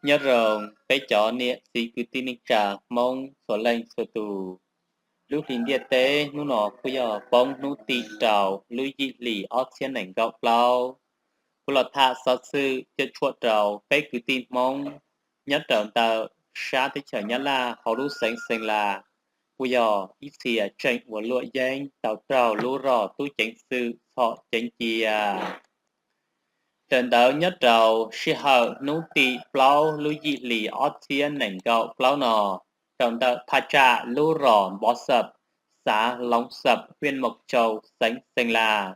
Nyob zoo peb cov niam txiv kwv tij neej tsa Hmoob txhua leej txhua tus. Lub hli ntiaj teb hnub no kuj yog poob hnub tim rau lub yim hlis ob txhiab nees nkaum plaub. Kuv los tham xov xwm cuam tshuam rau peb kwv tij Hmoob nyob rau ntawm sab teb chaws Nyab Laj hauv lub xeev Xeeb Las, kuj yog ib txhia tseem ua luam yeeb tau raug lub rog tub ceev xwm txhom ceev cia. Raws ntawd nyob rau sij hawm hnub tim plaub lub yim hlis ob txhiab nees nkaum plaub no, rau ntawm thaj tsam lub rog Npov Xab, xav Loov Xab, hiaj Moos Tsau, xeev Xeeb Las,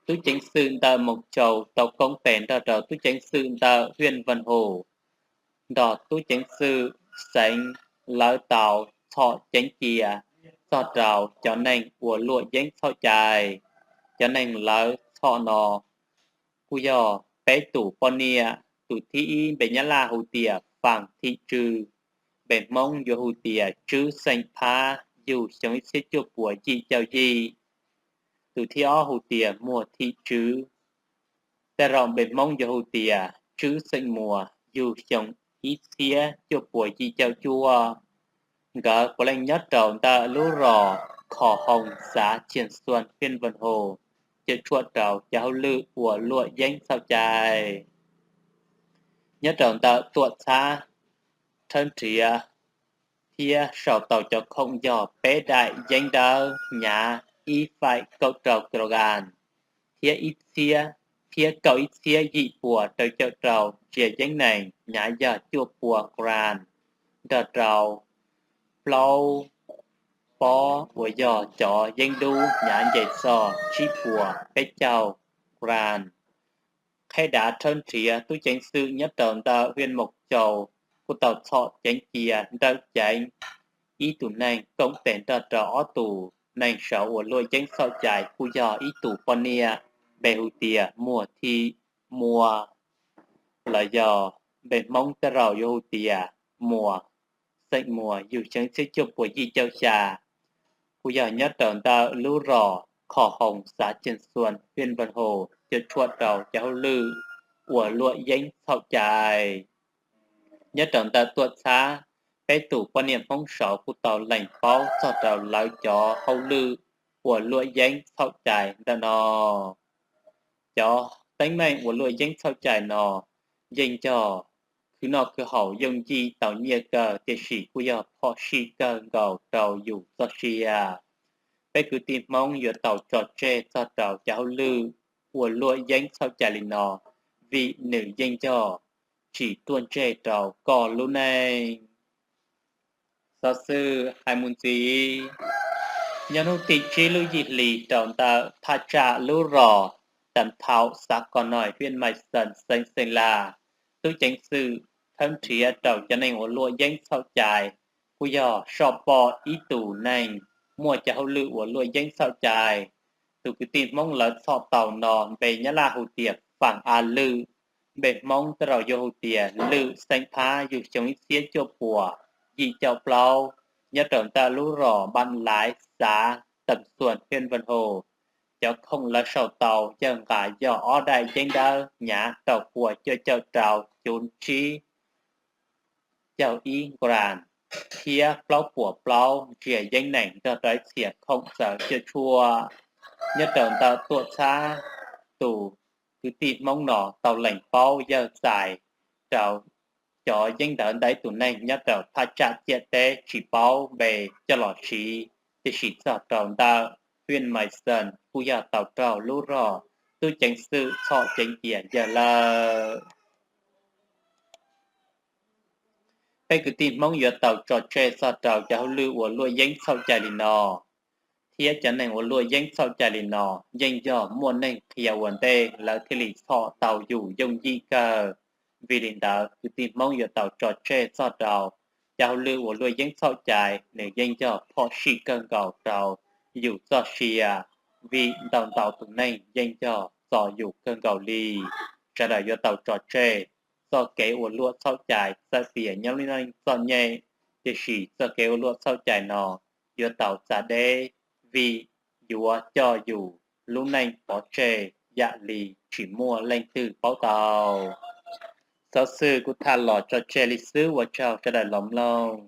tub ceev xwm ntawm Moos Tsau tau koob tes nrog rau tub ceev xwm ntawm hiaj Vaj Hum nrog tub ceev xwm xeev, lawv tau txhom ceev cia txog rau cov neeg ua luam yeeb txhaum cai. Cov neeg lawv txhom no kuj yog peb tus poj niam. Tus thib ib npe Nyab Laj hu tias Faam Thim Tswb, npe Hmoob yuav hu tias Tswb xeem Phab, yug xyoo ib txhiab cuaj puas yim caum yim. Tus thib ob hu tias Muas Thim Tswb, tej zaum npe Hmoob yuav hu tias Tswb xeem Muas, yug xyoo ib txhiab cuaj puas yim caum cuaj. Nkawd puav leej nyob rau ntawm lub rog Khos Hoos, xav Tsiag Xuas, hiaj Vaj Hum, cuam tshuam rau cov hauj lwm ua luam yeeb txhaum cai. Nyob rau ntawm tuam txhab Rhawb Nrhiav thiab sau tau cov khoom yog peb daim yeeb dawb hnyav ib faim kaum rau kilogram, thiab ib txhiab, thiab kaum ib txhiab yim puas rau caum rau ntsia yeeb nees hnyav yog cuaj puas gram, nrog rau plaub pob uas yog cov yeeb dub hnyav nce txog tsib puas peb caug gram. Qheb dav Rhawb Nrhiav tub ceev xwm nyob rau ntawm hiaj Moos Tsau kuj tau txhom ceev cia nrawm ceev ib tus neeg, koob tes nrog rau ob tus neeg saud ua luam yeeb txhaum cai, kuj yog ib tus poj niam npe hu tias Muas Thim Muas, los yog npe Hmoob tej zaum yuav hu tias Muas xeem Muas, yug xyoo ib txhiab cuaj puas yim caum xya, kuj yog nyob rau ntawm lub rog Khos Hoos, xav Tsiag Xuas, hiaj Vaj Hum, cuam tshuam rau cov hauj lwm ua luam yeeb txhaum cai. Nyob rau ntawm tuam txhab, peb tus poj niam Hmoob saud kuj tau lees paub txog rau lawv cov hauj lwm ua luam yeeb txhaum cai ntawm no. Cov teeb meem ua luam yeeb txhaum cai no yeej yog khwv noj khwv haus yooj yim tau nyiaj kawg, tiam sis kuj yog phom sij kawg nkaus rau yus txoj sia. Peb kwv tij Hmoob yuav tau tso tseg txog rau cov hauj lwm ua luam yeeb txhaum cai li no, vim nws yeej yog tsis ruaj ntseg rau koj lub neej. Xov xwm hais mus ntxiv, nyob hnub tim tsib lub yim hlis rau ntawm thaj tsam lub rog Tam Thaum, xav Kos Nois, hiaj Mais Xees, xeev Xeeb Las, tub ceev xwm thawb nrhiav rau cov neeg ua luam yeeb txhaum cai, kuj yog soj pom ib tus neeg muaj cov hauj lwm ua luam yeeb txhaum cai. Tus kwv tij Hmoob lawv txhom tau no npe Nyab Laj hu tias Faam A Lwm, npe Hmoob tej zaum yuav hu tias Lwm xeem Phab, yug xyoo ib txhiab cuaj puas yim caum plaub, nyob rau ntawm lub rog Npam Laiv, xav Tam Xuas, hiaj Vaj Hum. Cov khoom lawv sau tau yawg nqa yog ob daim yeeb dawb hnyav rau puas cuaj caum rau cuv tsib caug ib gram, thiab plaub puas plaub ntsia yeeb nees nrog rau ib txhia khoom txawv cuam tshuam. Nyob rau ntawm tuam txhab, tus kwv tij Hmoob no tau lees paub yawg txais rau cov yeeb ntawd ntawm ib tus neeg nyob rau thaj tsam ciam teb tsis paub npe coj los siv, tiam sis txog rau ntawm hiaj Mais Xees kuj yog tau raug lub rog tub ceev xwm txhom ceev cia yawg lawm. Peb kwv tij Hmoob yuav tau tso tseg txog rau cov hauj lwm ua luam yeeb txhaum cai li no, thiab cov neeg ua luam yeeb txhaum cai li no yeej yog muaj neeg qhia ua ntej lawv thiaj li txhom tau yus yooj yim kawg. Vim li ntawd kwv tij Hmoob yuav tau tso tseg txog rau cov hauj lwm ua luam yeeb txhaum cai, nws yeej yog phom sij kawg nkaus rau yus txoj sia, vim ntau ntau tus neeg yeej yog txo yus kawg nkaus li. Sawv daws yuav tau tso tseg txoj kev ua luam txhaum cai, txawm tias nyob lub neej txom nyem, tiam sis txoj kev ua luam txhaum cai no yuav tau txav deb, vim yuav coj yus lub neej pov tseg yam li tsis muaj leej twg paub tau. Xov xwm kuv tham los tso tseg li xwb, ua tsaug sawv daws los mloog.